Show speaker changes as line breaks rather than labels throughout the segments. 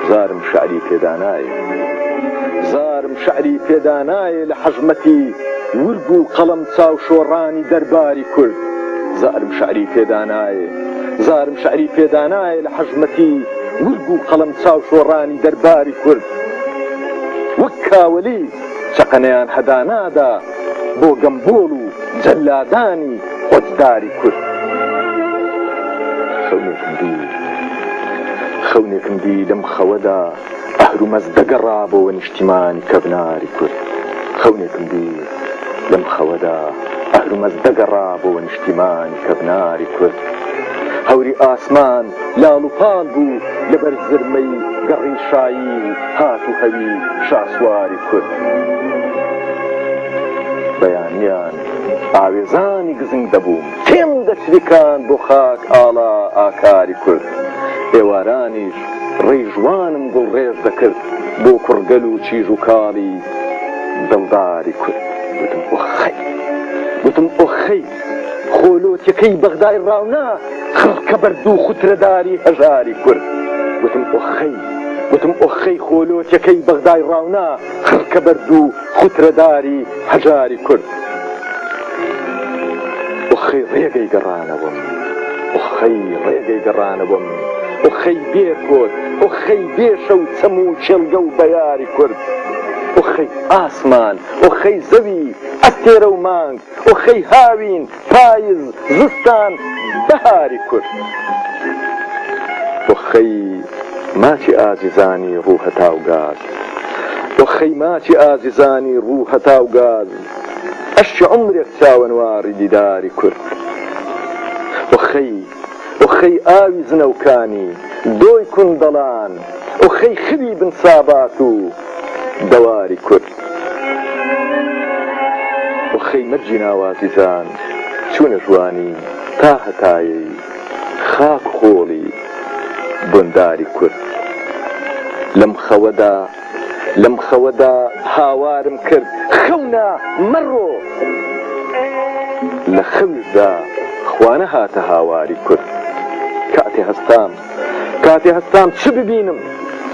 زارم شعری پێدا نایێ زارم شعری پێدا نایێ لە حەژمەتی ورگ و قەڵەم چاوشۆڕانی دەرباری کورد زارم شعری پێدا نایێ زارم شعری پێدا نایێ لە حەژمەتی ورگ و قەڵەم چاوشۆڕانی دەرباری کورد وەک کاوەلی چەقەنەیان هەدانادا بۆ گەمبۆڵ و جەلادانی قۆچداری کورد. خەونێکم دی، خەونێکم دی لەم خەوەدا ئەهرومەز دەگەڕابۆوە نیشتیمانی کەڤناری کورد. خەونێکم دی لەم خەوەدا ئەهرومەز دەگەڕابۆوە نیشتیمانی کەڤناری کورد. هەوری ئاسمان لاڵ و پاڵ بوو لەبەر زرمەی گەڕی شایی و هات و هەوی شاسواری کورد. بەیانیان ئاوێزانی گزنگ دەبووم، تێم دەچریکاند بۆ خاک ئاڵا ئاکاری کورد. ئێوارانیش ڕێی ژوانم گوڵڕێژ دەکرد بۆ کوڕگەل و چیژ و کاڵی دڵداری کورد. گوتم ئۆخەی، گوتم ئۆخەی، خۆ لۆتیەکەی بەغدای ڕاونا خڕکە بەرد و خوترەداری هەژاری کورد. گوتم ئۆخەی، گوتم ئۆخەی، خۆ لۆتیەکەی بەغدای ڕاونا خڕکە بەرد و خوترەداری هەژاری کورد. ئۆخەی ڕێگەی گەڕانەوەم، ئۆخەی ڕێگەی گەڕانەوەم، ئۆخەی بێ کۆت، ئۆخەی بێ شەو چەم و کێڵگە و بەیاری کورد. ئۆخەی ئاسمان، ئۆخەی زەوی، ئەستێرە و مانگ، ئۆخەی هاوین، پایز، زستان، بەهاری کورد. ئۆخەی ماچی ئازیزانی ڕوو هەتاو گاز. ئۆخەی ماچی ئازیزانی ڕوو هەتاو گاز. ئەشکی عومرێک چاوەنواڕی دیداری کورد. ئۆخەی ئۆخەی ئاوی زنەوکانی، دۆی کوندەڵان. ئۆخەی خری بن سابات و دەواری کورد. ئۆخەی مەرگی ناوازیزان چوونە ژوانی تا هەتایەی خاک خۆڵی بۆنداری کورد. لەم خەوەدا لەم خەوەدا هاوارم کرد خەونە مەڕۆ. لە خەویشدا خوا نەهاتە هاواری کورد. کاتێ هەستام کاتێ هەستام چ ببینم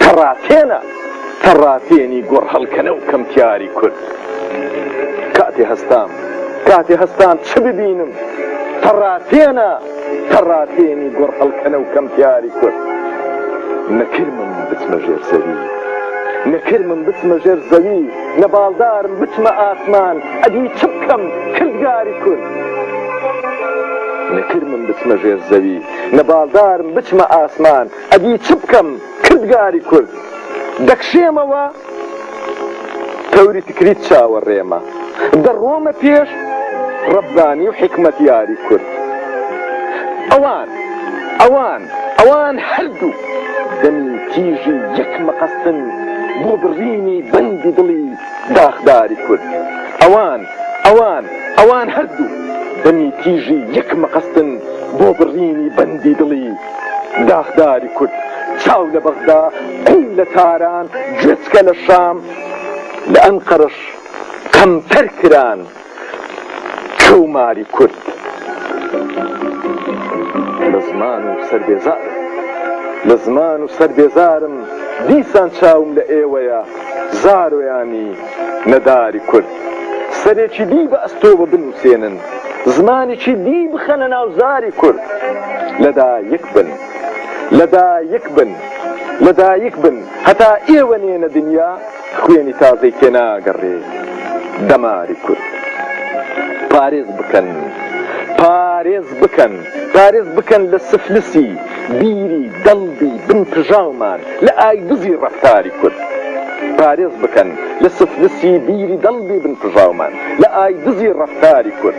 تەڕاتێنە تەڕاتێنی گوڕ هەڵکەنە و کەمتیاری کورد. کاتێ هەستام کاتێ هەستام چ ببینم تەڕاتێنە تەڕاتێنی گوڕ هەڵکەنە و کەمتیاری کورد. نەکرمم بچمە ژێر زەوی نەکرمم بچمە ژێر زەوی نە باڵدارم بچمە ئاسمان ئەدی چ بکەم کردگاری کورد. نەکرمم بچمە ژێر زەوی نە باڵدارم بچمە ئاسمان ئەدی چ بکەم کردگاری کورد. دەکشێمەوە تەوری تکریت چاوەڕێمە دەڕۆمە پێش ڕەبانی و حیکمەتیاری کورد. ئەوان ئەوان ئەوان هەردوو دەمی تیژی یەک مەقەستن بۆ بڕینی بەندی دڵی داخداری کورد. ئەوان ئەوان ئەوان هەردوو دەمی تیژی یەک مەقەستن بۆ بڕینی بەندی دڵی داخداری کورد. چاو لە بەغدا، قوم لە تاران، گوێچکە لە شام، لە ئەنقەرەش کەمتەر کران کەوماری کورد. لە زمان و سەر بێزارم، لە زمان و سەر بێزارم، دیسان چاوم لە ئێوەیە زارۆیانی نەداری کورد. سەرێکی دی بە ئەستۆوە بنووسێنن، زمانێکی دی بخەنە ناو زاری کورد. لە دایک بن، لە دایک بن، لە دایک بن، هەتا ئێوە نێنە دنیا خوێنی تازەی تێناگەڕێ دەماری کورد. پارێز بکەن، پارێز بکەن، پارێز بکەن لە سفلسی بیری دەڵبی بن پژاومان، لە ئایدزی ڕەفتاری کورد. پارێز بکەن لە سفلسی بیری دەڵبی بن پژاومان، لە ئایدزی ڕەفتاری کورد.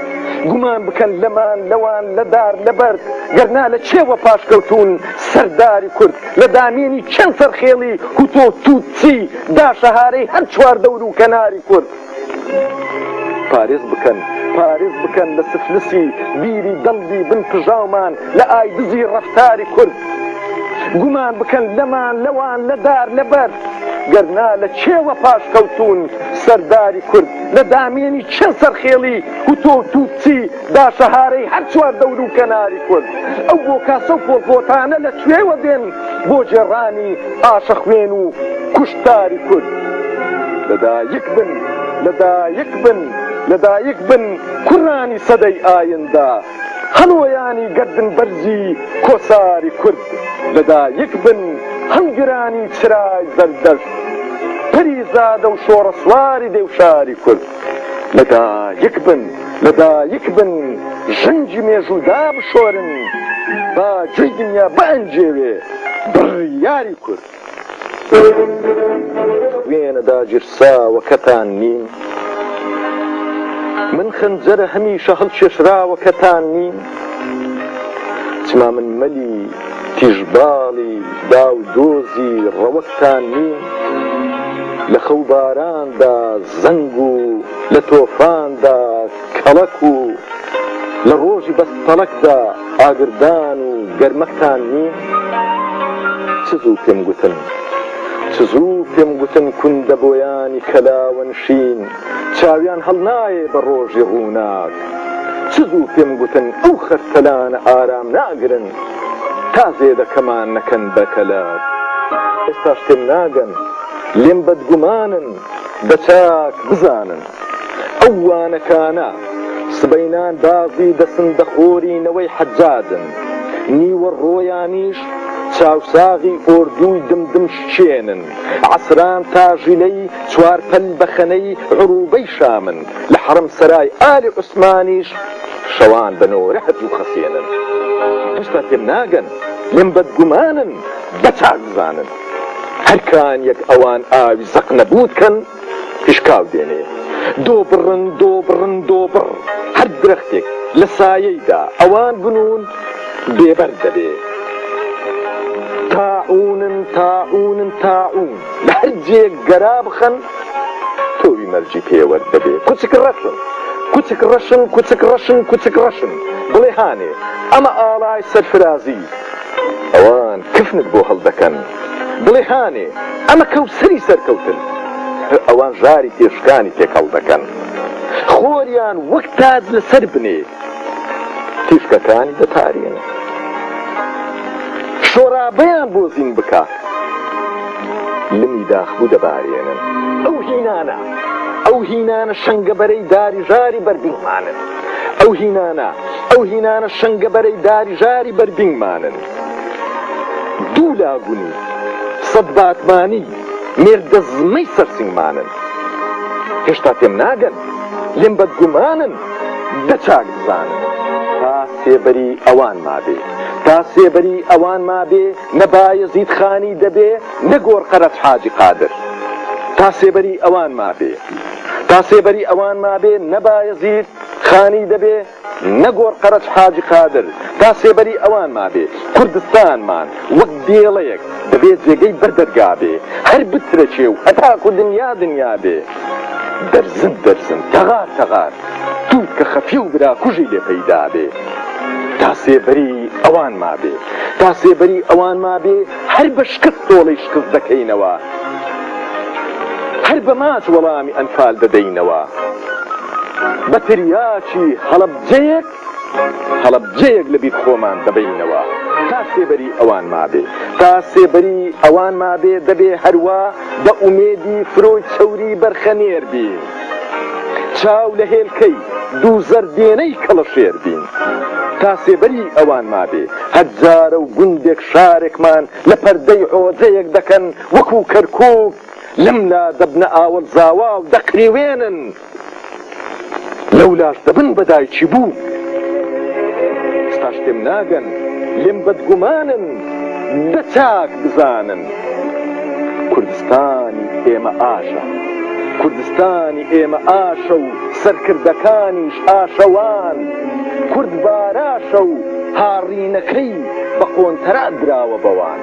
گومان بکەن لەمان، لەوان، لە دار، لە بەرد، گەرنا لە کێوە پاشکەوتوون سەرداری کورد. لە دامێنی چەند سەرخێڵی هوتۆ توتسی داشەهارەی هەر چواردەور و کەناری کورد. پارێز بکەن، پارێز بکەن لە سفلسی بیری دەڵبی بن پژاومان، لە ئایدزی ڕەفتاری کورد. گومان بکەن لەمان، لەوان، لە دار، لە بەرد، گەرنا لە کێوە پاشکەوتوون سەرداری کورد. لە دامێنی چەند سەرخێڵی هوتۆ توتسی داشەهارەی هەر چواردەور و کەناری کورد. ئەو بۆکاسە و پۆڵپۆتانە لە کوێوە دێن؟ بۆ گێڕانی ئاشەخوێن و کوشتاری کورد. لەدایک بن، لەدایک بن، لەدایک بن کوڕانی سەدەی ئایندە، هەڵۆیانی گەردن بەرزی کۆساری کورد. لەدایک بن هەڵگرانی چرای زەردەشت، پەریزادە و شۆڕەسواری دێوشاری کورد. لەدایک بن، لەدایک بن ژەنگی مێژوو دابشۆرن، با گوێی دنیا بئەنجێوێ بڕیاری کورد. خوێنە داگیرساوەکەتان نیم، من خەنجەرە هەمیشە هەڵکێشراوەکەتان نیم، چما من مەلی تیژباڵی داودۆزی ڕەوەکتان نیم، لە خەو باراندا زەنگ و لە تۆفاندا کەڵەک و لە ڕۆژی بەستەڵەکدا ئاگردان و گەرمەکتان نیم؟ چ زوو پێم گوتن، چ زوو پێم گوتن کوندەبۆیانی کەلاوەنشین چاویان هەڵنایێ بە ڕۆژی ڕووناک، چ زوو پێم گوتن ئەو خەرتەلانە ئارام ناگرن تا زێدەکەمان نەکەن بە کەلەک. ئێستاش تێم ناگەن، لێم بەدگومانن، بە چاک بزانن. ئەو وانەکانە سبەینان بازی دەسندەخۆری نەوەی حەجاجن، نیوەڕۆیانیش چاوساغی ئۆردووی دمدم شکێنن، عەسران تاژیلەی چوارپەل بەخەنەی عروبەی شامن، لە حەڕەم سەرای ئالی عوسمانیش شەوان بە نۆرە هەجوو خەسێنن. هێشتا تێم ناگەن، لێم بەدگومانن، بە چاک بزانن هەر کانیەک ئەوان ئاوی زەق نەبووت کەن، هشکاو دێنێ. دۆ بڕن دۆ بڕن دۆ بڕ هەر درەختێک لە سایەیدا ئەوان بنوون بێ بەر دەبێ. تاعوونن تاعوونن تاعوون لە هەر جێیەک گەرا بخەن تۆوی مەرگی پێ وەر دەبێ. کوچک ڕەشن کوچک ڕەشن کوچک ڕەشن کوچک ڕەشن بڵێ هانێ ئەمە ئاڵای سەرفرازی ئەوان کفنت بۆ هەڵدەکەن. بڵێ هانێ ئەمە کەوسەری سەرکەوتن ئەوان ژاری تێشکانی تێکەڵ دەکەن خۆریان وەک تاج لەسەر بنێ تیشکەکانی دەتارێنن شۆرابەیان بۆ زین بکە لمی داخبوو دەبارێنن ئەو هینانە ئەو هینانە شەنگەبەرەی داری ژاری بەربینگمانن ئەو هینانە ئەو هینانە شەنگەبەرەی داری ژاری بەربینگمانن دوو لاگونی، سەدباتمانی، مێردەزمەی سەر سنگمانن. هێشتا تێم ناگەن، لێم بەدگومانن، دە چاک بزانن. تا سێبەری ئەوان مابێ. تا سێبەری ئەوان مابێ، نە بایەزید خانی دەبێ، نە گۆڕ قەرەج حاجی قادر. تا سێبەری ئەوان مابێ. تا سێبەری ئەوان مابێ، نە بایەزید خانی دەبێ، نە گۆڕ قەرەج حاجی قادر تا سێبەری ئەوان مابێ کوردستانمان وەک دێڵەیەک دەبێ جێگەی بەر دەرگا بێ هەر بترەکێ و هەتاکو دنیا دنیا بێ دەرزن دەرزن تەغار تەغار تووتکە خەفی و براکوژی لێ پەیدا بێ تا سێبەری ئەوان مابێ تا سێبەری ئەوان مابێ هەر بە شکست تۆڵەی شکست دەکەینەوە هەر بە ماچ وەڵامی ئەنفال دەدەینەوە. بە تریاکی هەڵەبجەیەک هەڵەبجەیەک لە بیر خۆمان دەبەینەوە تا سێبەری ئەوان مابێ تا سێبەری ئەوان مابێ دەبێ هەروا بە ئومێدی فرۆی چەوری بەرخەنێر بین چاو لە هێلکەی دوو زەردێنەی کەڵەشێر بین تا سێبەری ئەوان مابێ هەر جارە و گوندێک شارێکمان لە پەردەی عۆجەیەک دەکەن وەکوو کەرکووک لەملا دەبنە ئاوەڵ زاوا و دەقریوێنن، لەولاش دەبن بە دایکی بووک. ئێستاش تێم ناگەن، لێم بەدگومانن، دە چاک بزانن کوردستانی ئێمە ئاشە، کوردستانی ئێمە ئاشە و سەرکردەکانیش ئاشەوان، کورد باراشە و هاڕینەکەی بە قۆنتەرات دراوە بەوان.